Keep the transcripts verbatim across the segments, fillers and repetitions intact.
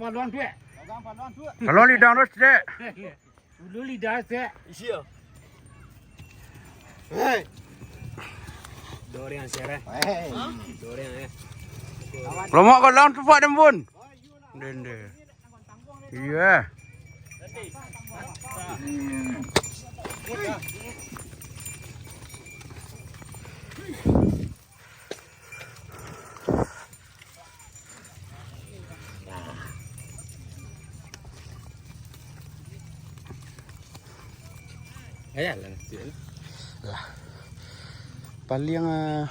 Paluang tu, eh? Kalau lidang tu, cek. Ulu lidah, cek. Isi, ya? Hei. Dua orang, Sir, eh. Hei. Dua orang, eh. Kalau mau kau lawan tu, Pak Dembun. Dende. Iya. Ayolah, nanti lah. Lah. Paling, ah,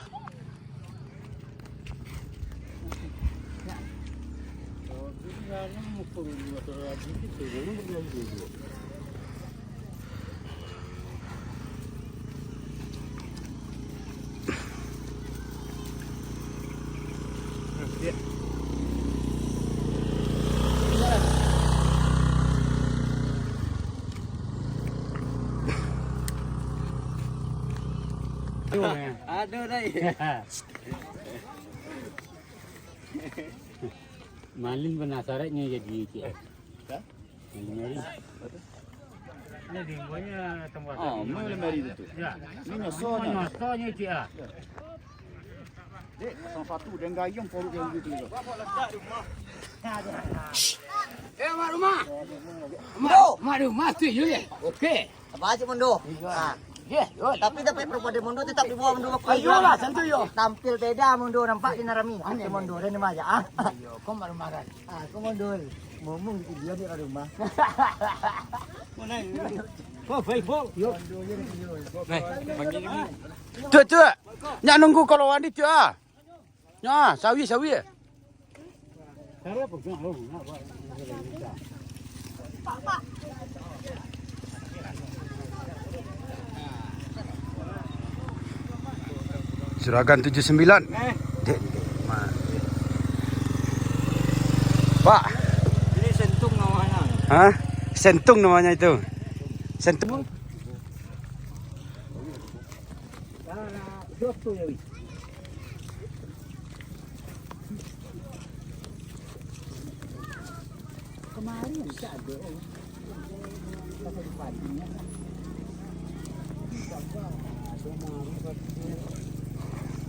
Aduh, dai. Malin penasaran nyo jadi, cik. Hah? Malin nyari. Ini di bawahnya tempat. Oh, tadi. Malin nyari tu. Ya. Ini nyosonyo. Nyosonyo, cik, ah. Dek, kosong satu, dan gayung poruk yang gitu. Eh, mak rumah. Mak, mak rumah tu, yo, ya. Oke. Apa aja, Mondo? Iya. Ah. Iya, yo. Tapi dapat propo dari Mondo tetap dibawa Mondo ke. Ayolah, santai, yo. Tampil beda Mondo nampak di Narami. Aneh, Mondo, aneh. Dan Maja, ah. Iya, kau marah-marah. Ah, kau Mondo. Ngomong gitu dia di rumah. Mana? Kau baik, Bang. Yo. Nah, panggil ini. Tuh, tuh. Nyak nunggu kalau Wandi tuh, ah. Nah, sawi, sawi. Juragan tujuh sembilan. Dek, dek, ma-, Pak. Ini sentung namanya. Hah? Sentung namanya itu. Sentung. Kemarin tak ada.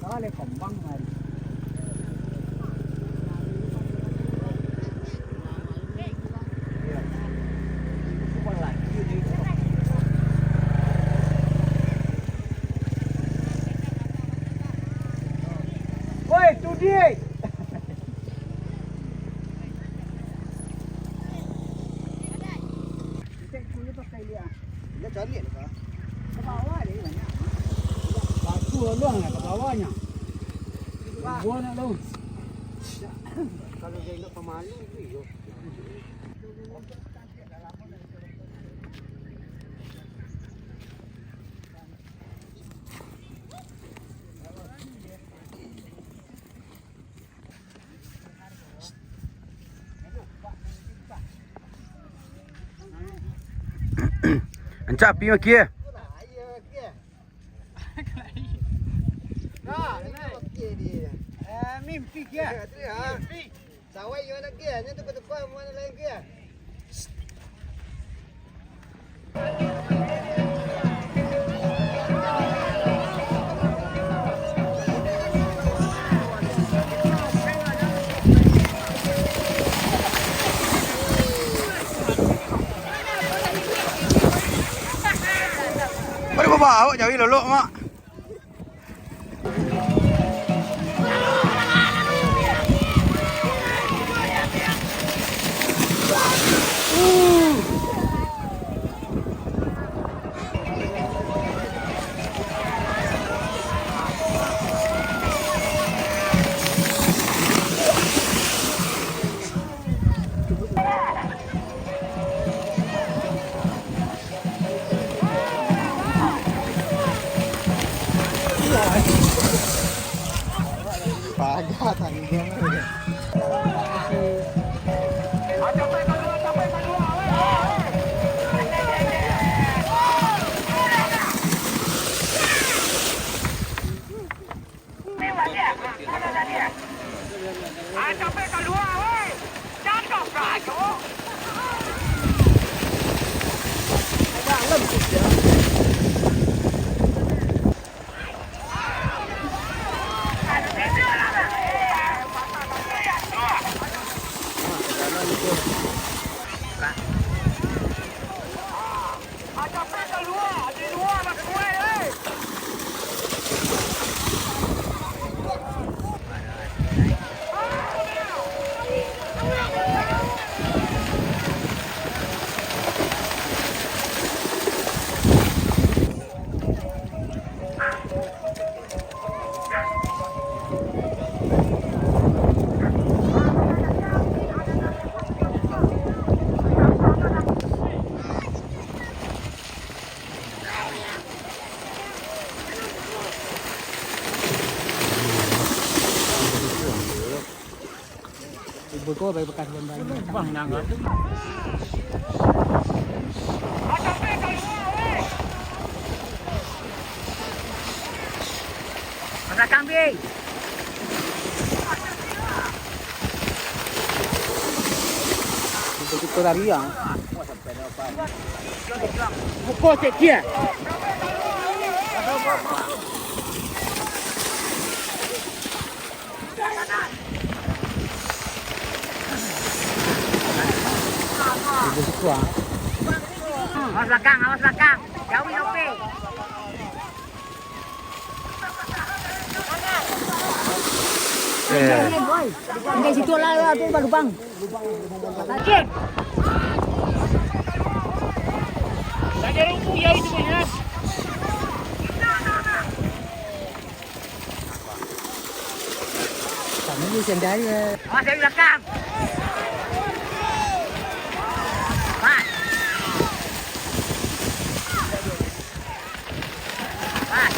Kau le kembang hari. Woi, tu dia. Kita cari lah, Kak. Ke bawah dia banyak. Batu aluang lah ke bawahnya. Gua nak tahu. Kalau dia nak pemalu tu, yo. Ancak api maki, eh? Mimpi, kia? Mimpi. Sawai yo nak kia, nyo tu ketupa mana lain kia? Aduh, babaok jawi lolok, Mak. Paga tanggung. Sampai kalua, woi! Cakap, Bang! Beko bae bekas gambar. Bang, nang. Belakang, Bi. Itu kita lari, ya. Buko cek kia. Awas belakang, awas belakang. Jauh, Yopi. Eh. Dari situ lah, tu lubang. Sakit. Sakit rumput ya itu, Mas. Kami ni sendal ya. Awas dari belakang. Pas. Pas.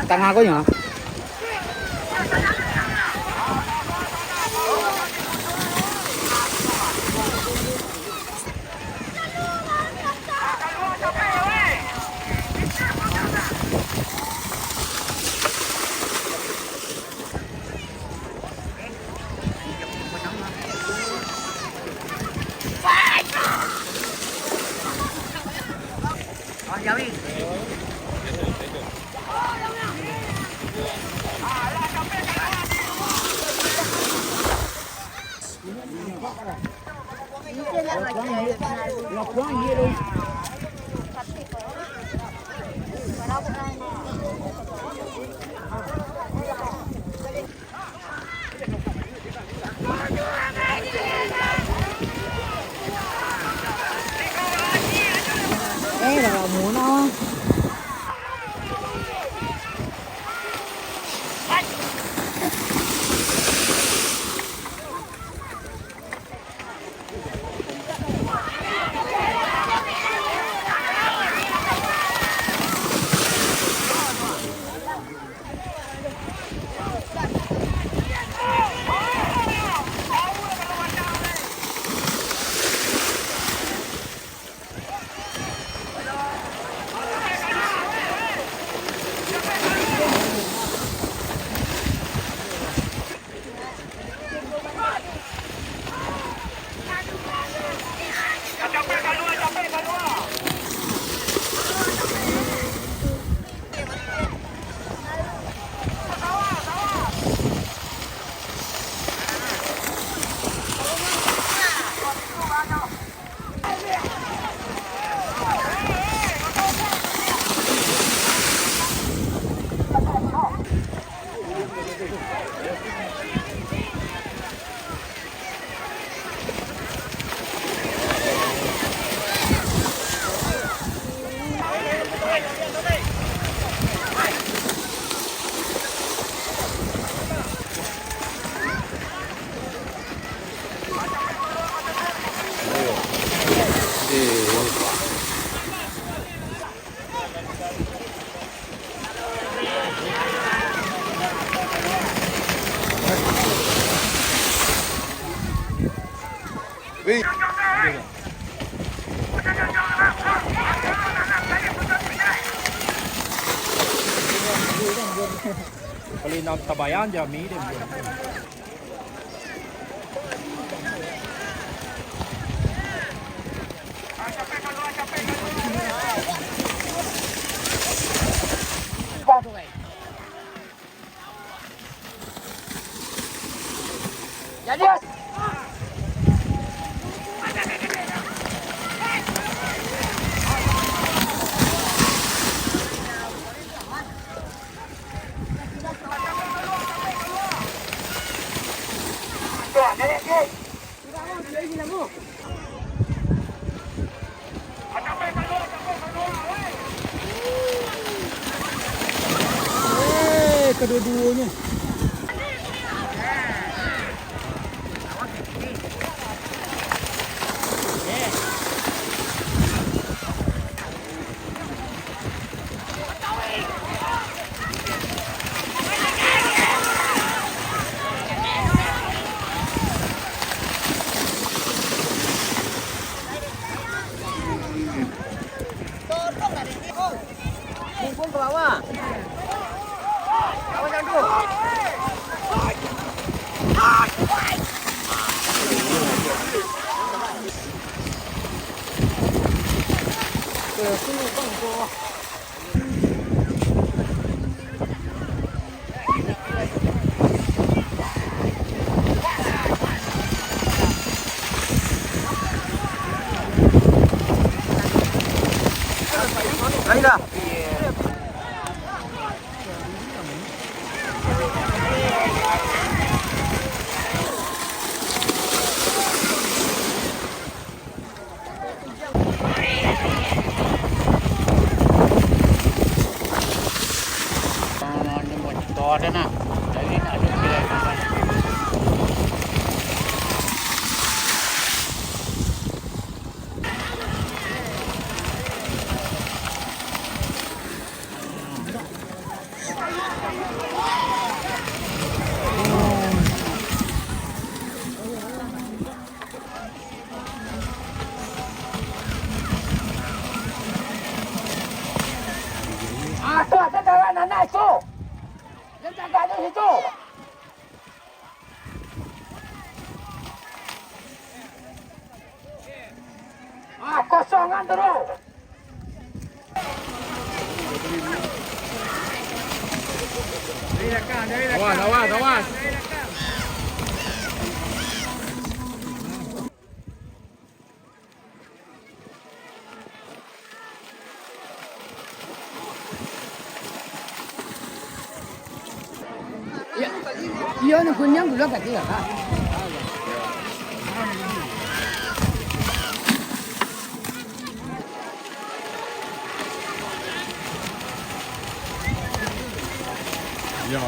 Tangah ko nyo. Eh, dah lama nak. Kalau nak tabayang, jami deh. Eh, kedua-duanya. Kumpul ke bawah. Bawah jangan dulu. Asuah sadalah anak tu. Dia tagak di situ. Ah, kosongan terus. Awas, awas, awas. Iyo, iyo, ni kuniang dulu kaki kakak. Iyo.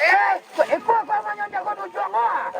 Eh, iko, iko, iko, manyo jago tujuan, ah.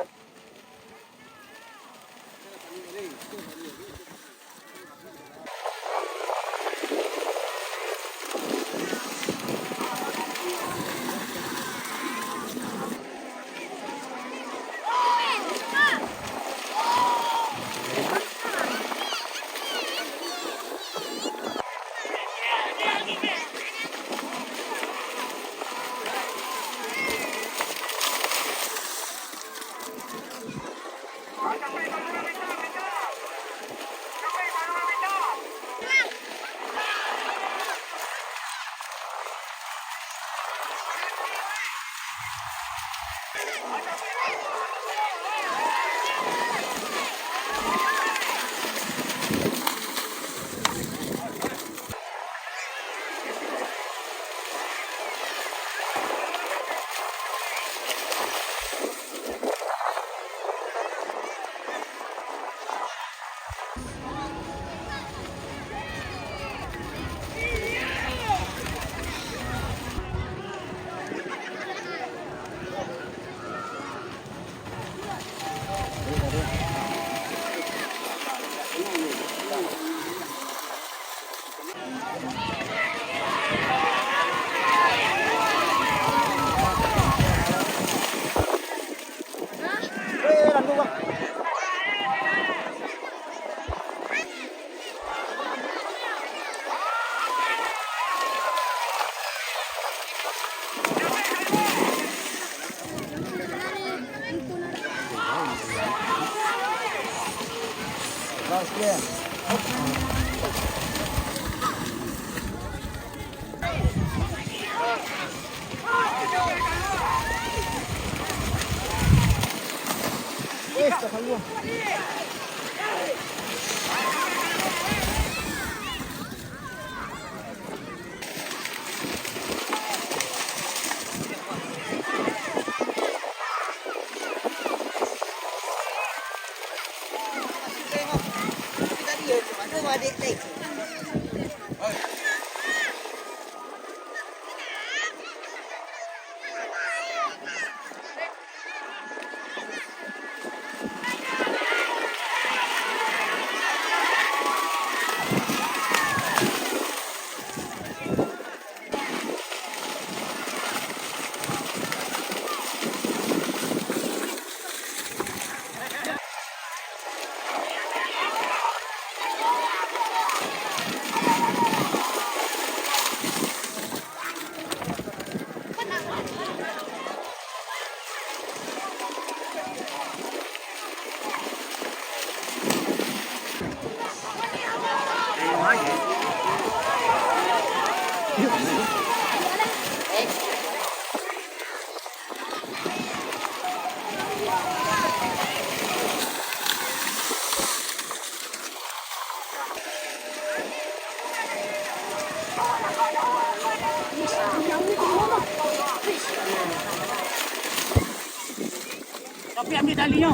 Tapi ambil tali nyo.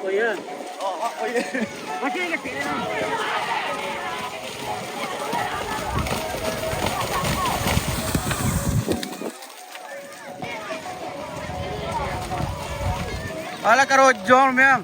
Oh, iya. Oh, iya. Masih kecil. Alah, karojong, Miang.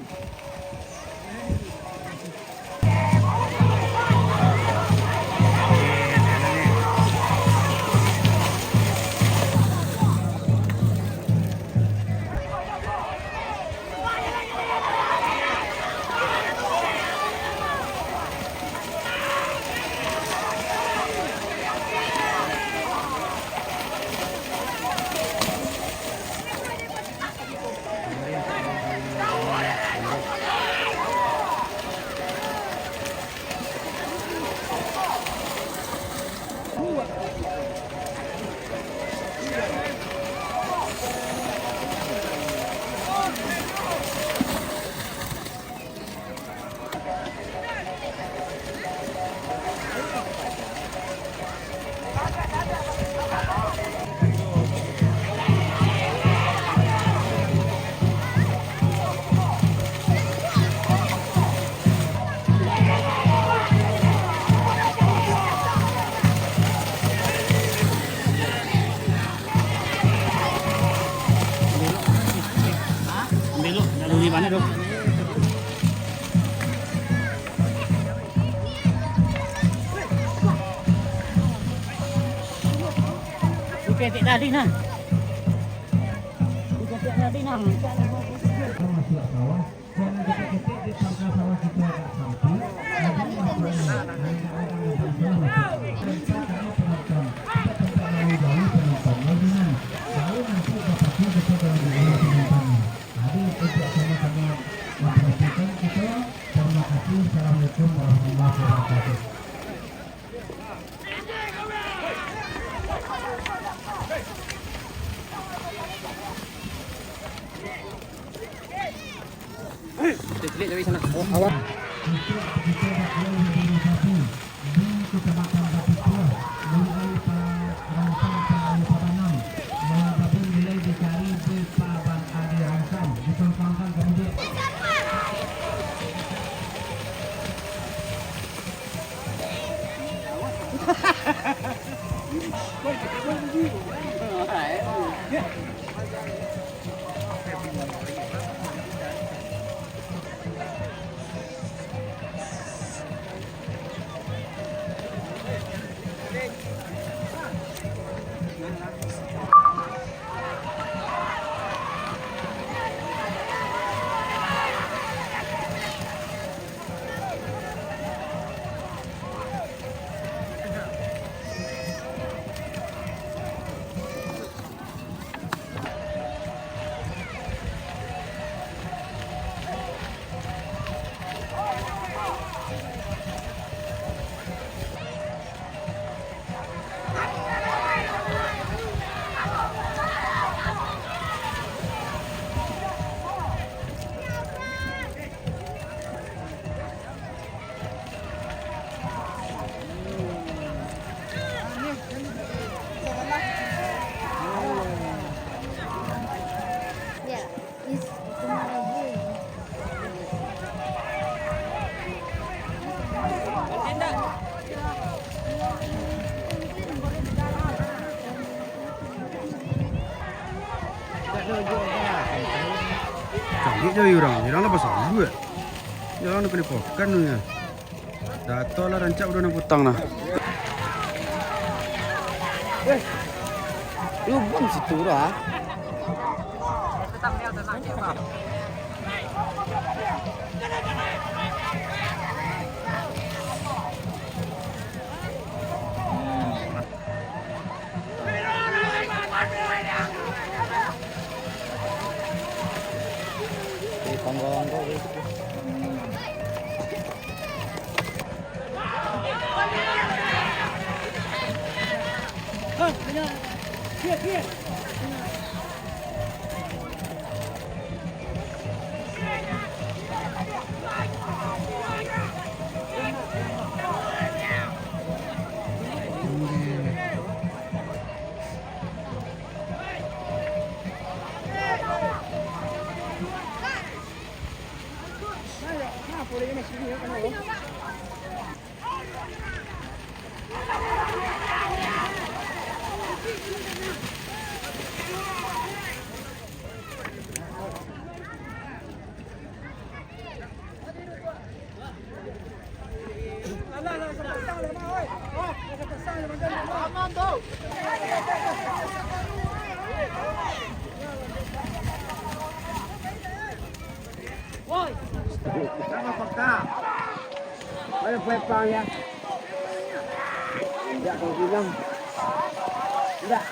Belok, nak lurus mana tu? Bukan tik tadi nah. Bukan tik tadi nah. Masuk sawah, jangan ketik-ketik di pangkal sawah kita agak samping. Ada yang masuk ni, ada yang masuk ni. Kita kena penonton, kita tempat lalu jauh penonton, ya, jangan. Baru nanti udah pasti kita kalau di penonton. Jadi, untuk sama-sama memperhatikan kita, terima kasih. Assalamualaikum warahmatullahi wabarakatuh. Kita cari sana. Awak. Di Kecamatan Batu Tuah, mulai pa-, Rantang ka Ayo Pabanam, bagabung mulai dicari di Paban Ade Rantang, di Paban Rantang kemudian. Jauh urang, urang lah pasal buat. Jalan nak kena pokan tu nya. Dato lah rancak udah nak putang lah. Lubang situ dah. Ayo, pepang ya. Tidak kau bilang. Tidak.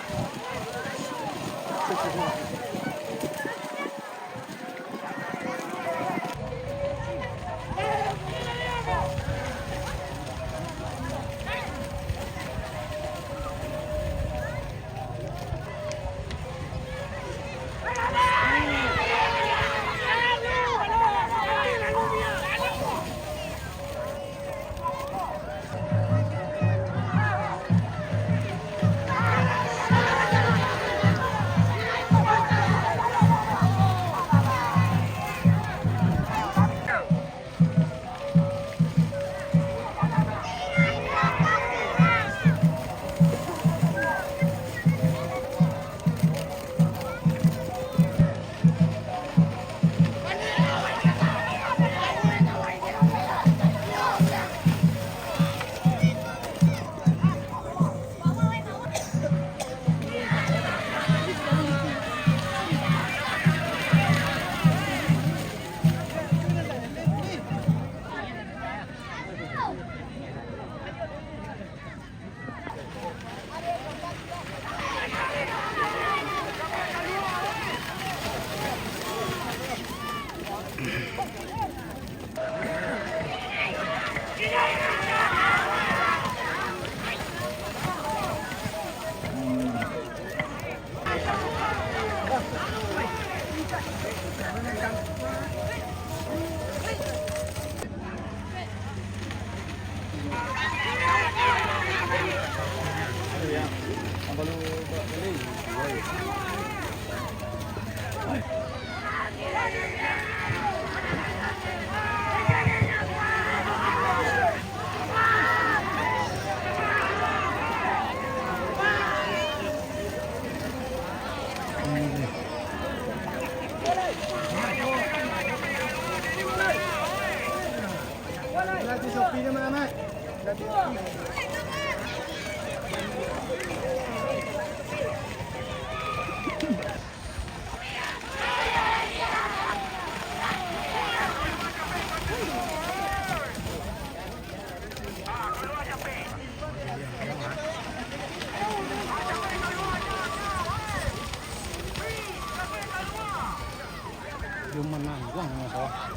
Yo manangguang masalah.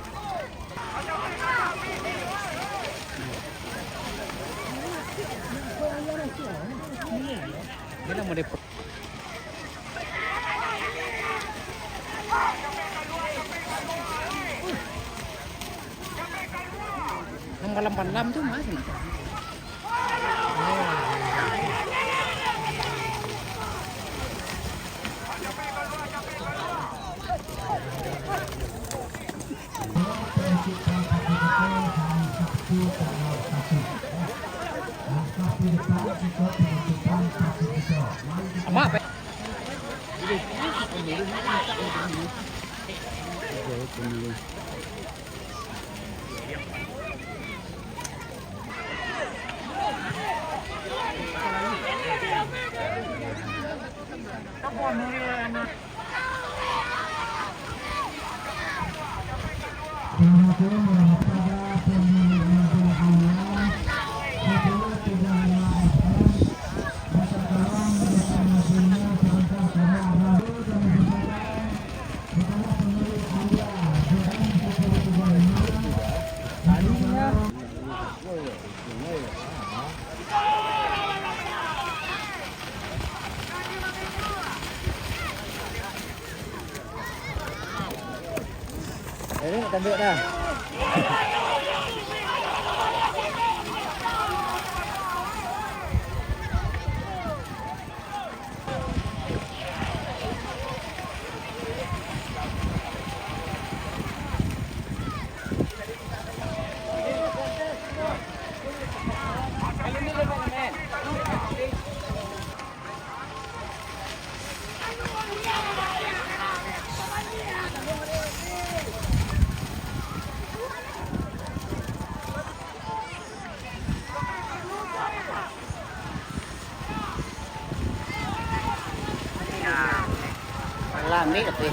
Dia nak model pro-, Nang balam-balam tu mah. Amak, pe-, Eh, nak tanduk dah. Alah, ambil tapi.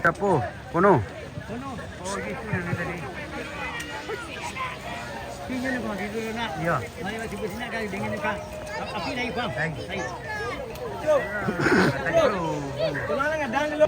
Siapo? Kono? Kono. Oh, itu yang tadi. Iyo. Mari, mari, sini, sini, ada dengan ni, Pak. Api lagi, Bang. Lagi. Lagi. Tenang, tenang, tenang dulu.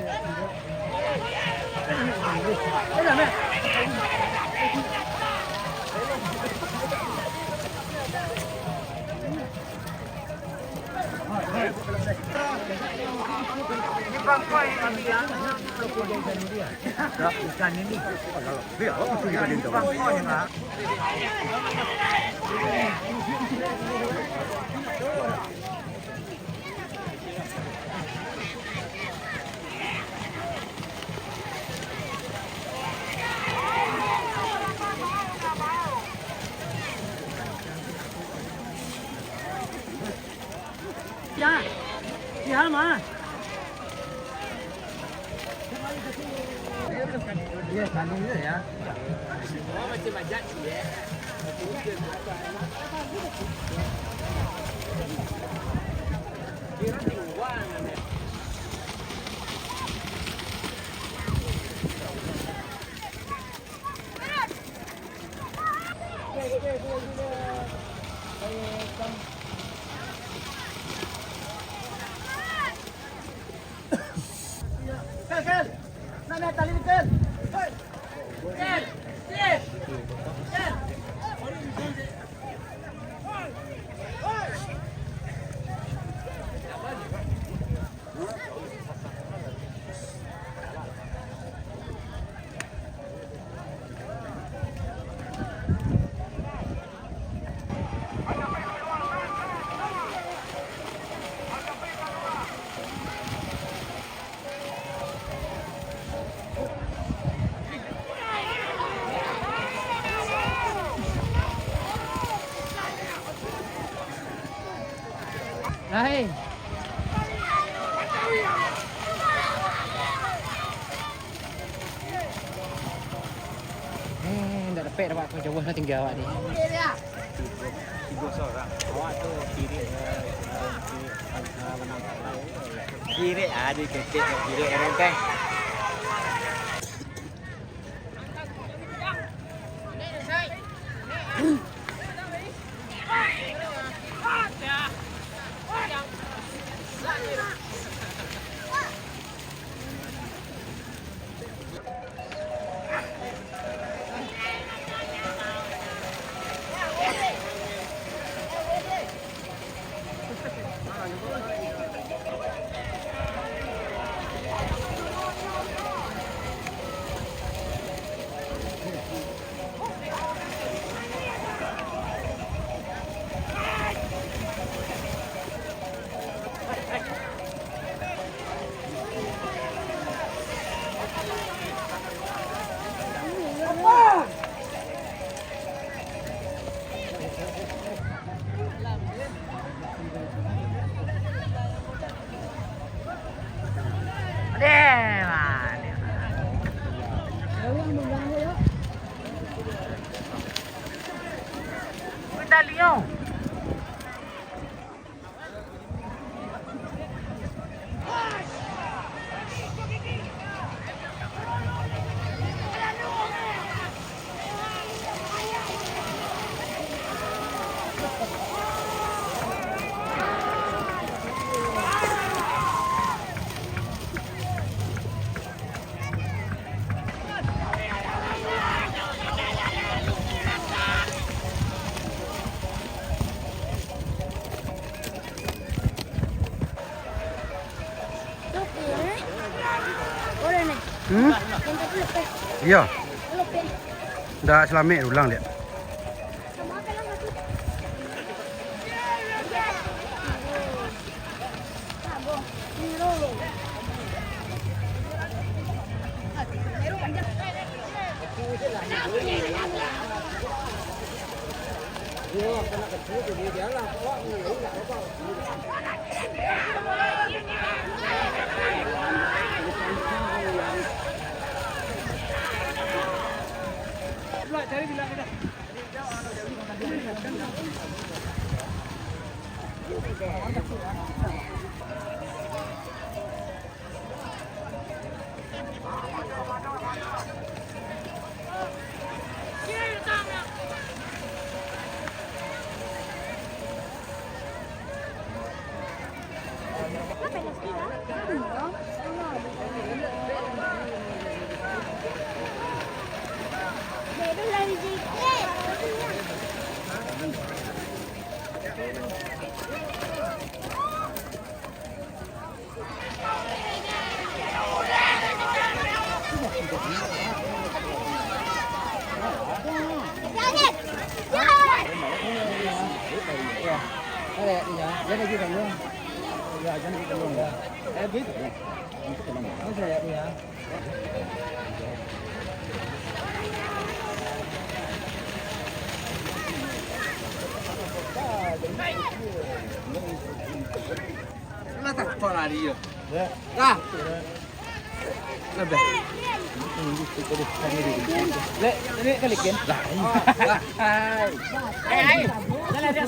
Hai. Eh, ndak dapek, dapek, kau jauah lah tinggi awak ni. Tigo, tigo surang. Awak tu kiri, eh, eh, kiri, eh, menang. Kiri, ah, di titik kiri, renteng. Hmm? Iyo. Ndak salamek ulang liak. Kau lari yo. Dah. Dah. Lek, lek kalikin. Dah. Hai. Hai. Jalan dia.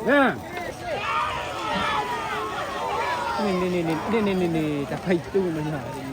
Nah. Ni, ni, ni, ni, ni, ni, ni, ni, capai tu banyak.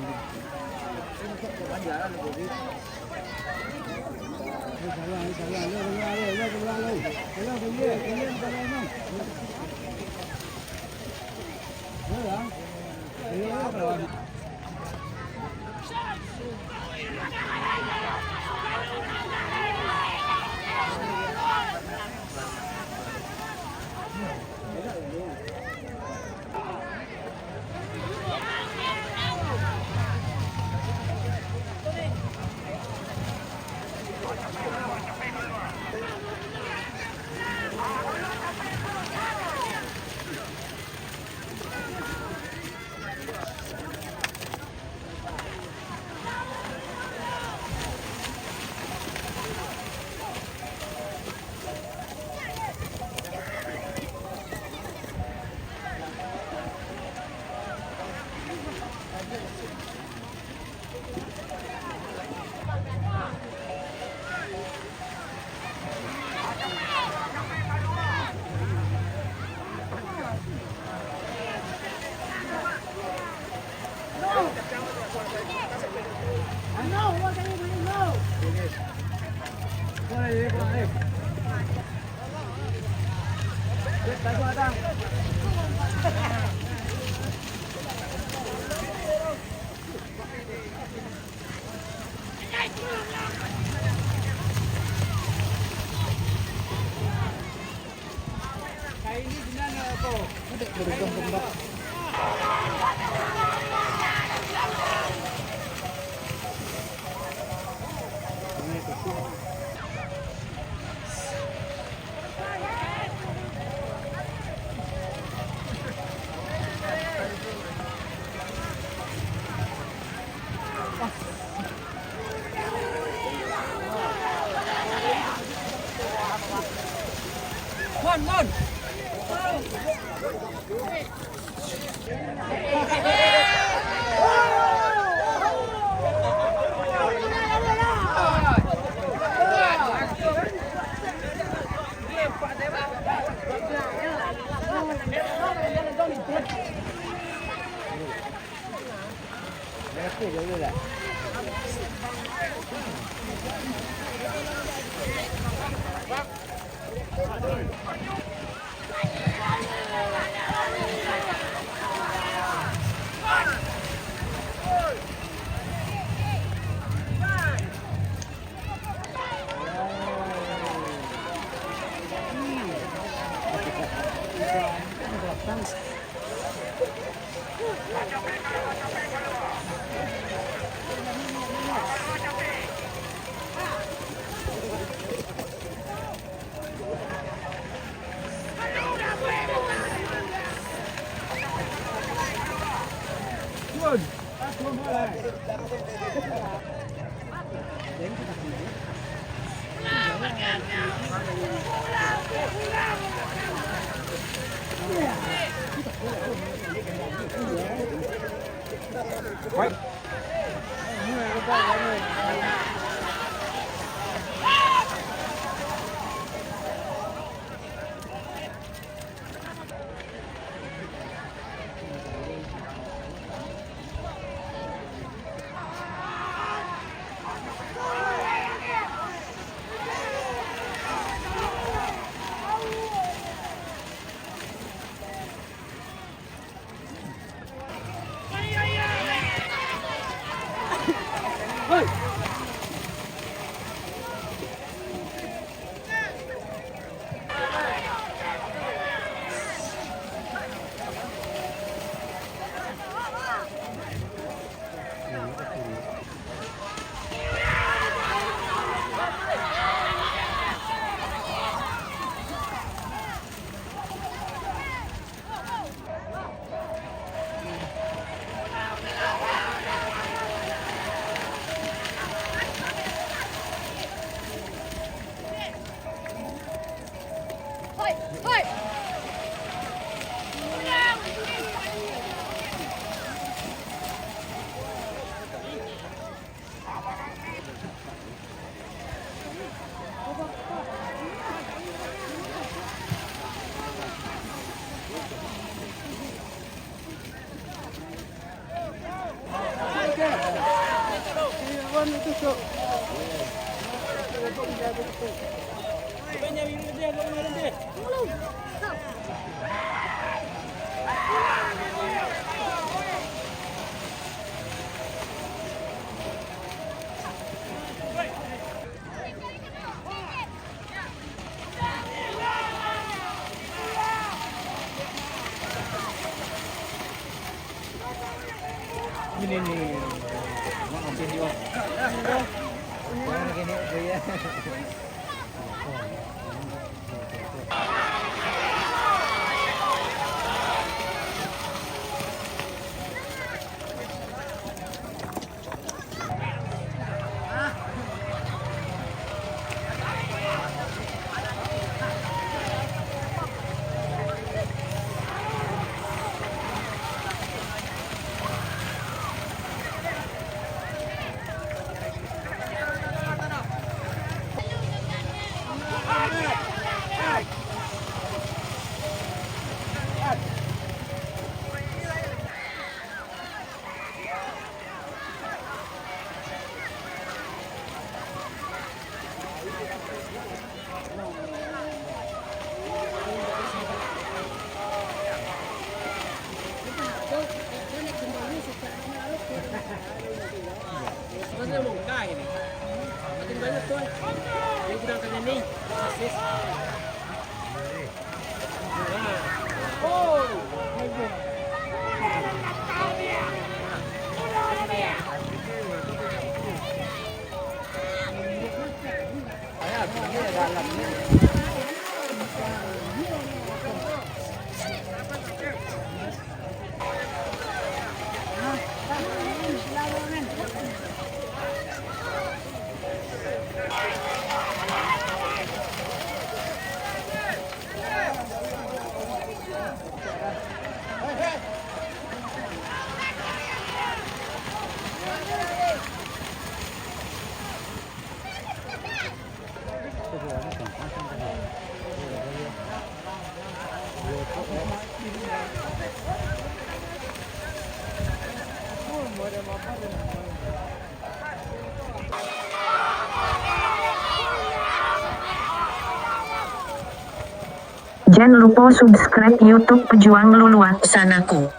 Jan lupo subscribe YouTube Pejuang Luluak Sanaku.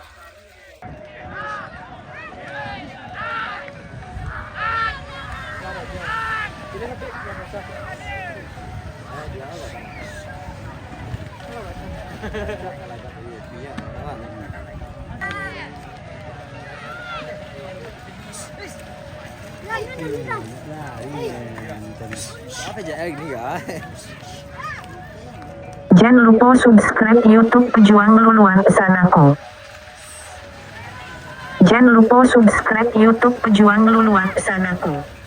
Apa je hari ni ya? Jan lupo subscribe YouTube Pejuang Luluang Pesan Aku. Jan lupo subscribe YouTube Pejuang Luluang Pesan Aku.